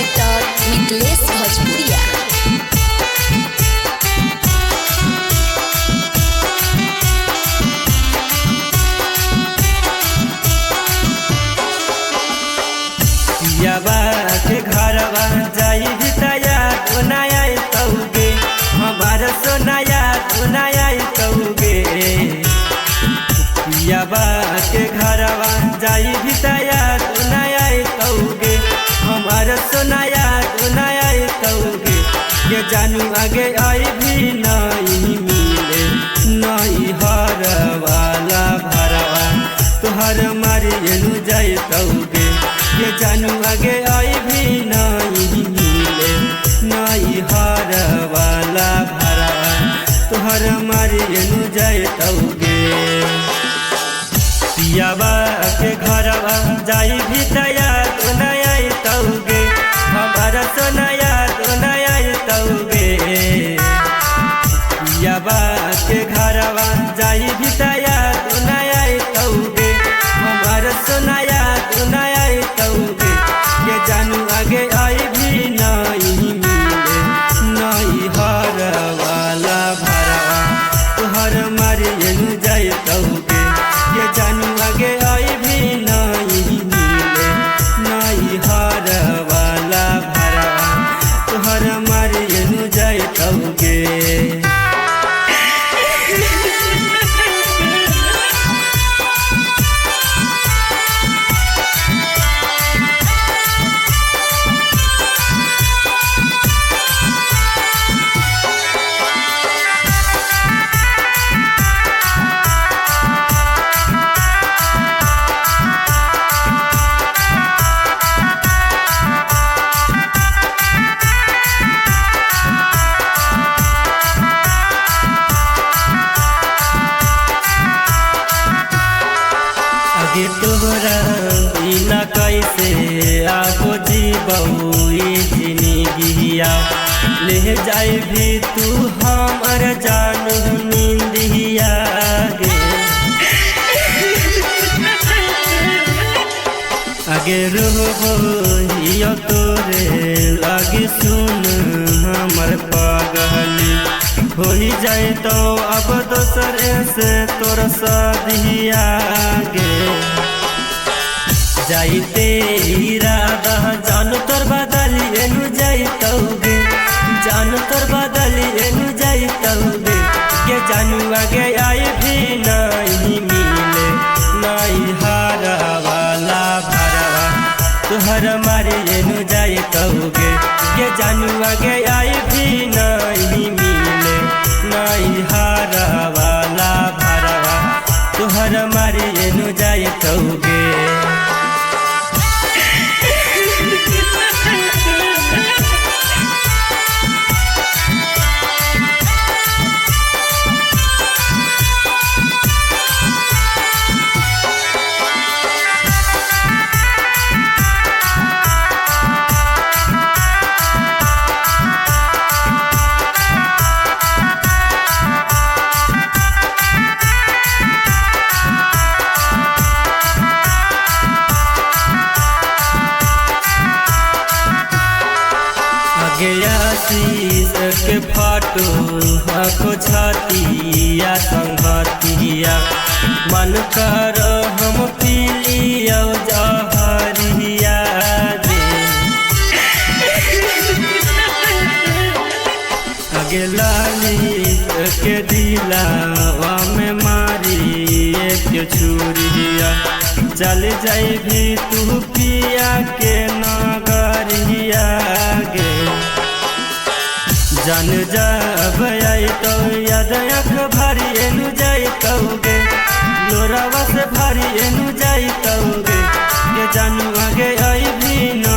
Writer Mithilesh Bhojpuriya. पियाबा के घरवा जाई तया सोनाया तौगे हमार सोनाया सोनाया तौगे। पियाबा के घरवा जाई तया सोनाया तौगे हमार सोनाया सोनाया तौगे। ये जानू आगे आई भी नहीं मिले नहीं हर वाला भरवा तुहर मारी एनु जाई तौगे। ये जानू आगे आई भी नहीं मिले नहीं हर वाला भरवा तुहर मारी एनु जाई तौगे। पियाबा के घरवा जाई भी तया सोनाया तौगे हमारा सोनाया सोनाया तौगे। पियाबा के घरवा जाई भी तया सोनाया तौगे हमारा सोनाया सोनाया तौगे। ये जानू आगे आई भी नहीं मिले नहीं हर वाला भरवा तुहर मारी एनु जाई तौगे। ये जानू आगे आई भी नहीं मिले नहीं हर वाला भरवा तुहर मारी एनु जाई तौगे। आगे तोहरा बिना कैसे आगो जीबऊ जिंदगिया ले जाए भी तू हमर जानू नींदिया गे। आगे रोबो हियो तोरे लागे सुन हमर पागली हो ही जाए तो अब दोसर से तोर सदिया गे। जाइते इरादा जान तोर बदली एनु जाई तौगे जान तोर बदली एनु जाई तौगे। के जानू आगे आई भी नहीं मिले नहीं हारा वाला भरवा तुहर मारी एनु जाई तौगे। के जानू आगे आई भी नहीं मिले नहीं हारा वाला भरवा तुहर मारी एनु जाई तौगे। आशीष के फाटो हको छातिया संगतिया मन कर हम पीलियो जहरिया गे। आगे लाली के दिलावा में मारी एक छुरिया चल जाई भी तू पिया के नगरिया गे। जान जब आई तो याद आँख भारी एनु जाई तौगे लोरावा से भारी एनु जाई तौगे। ये जानू आगे आई भी न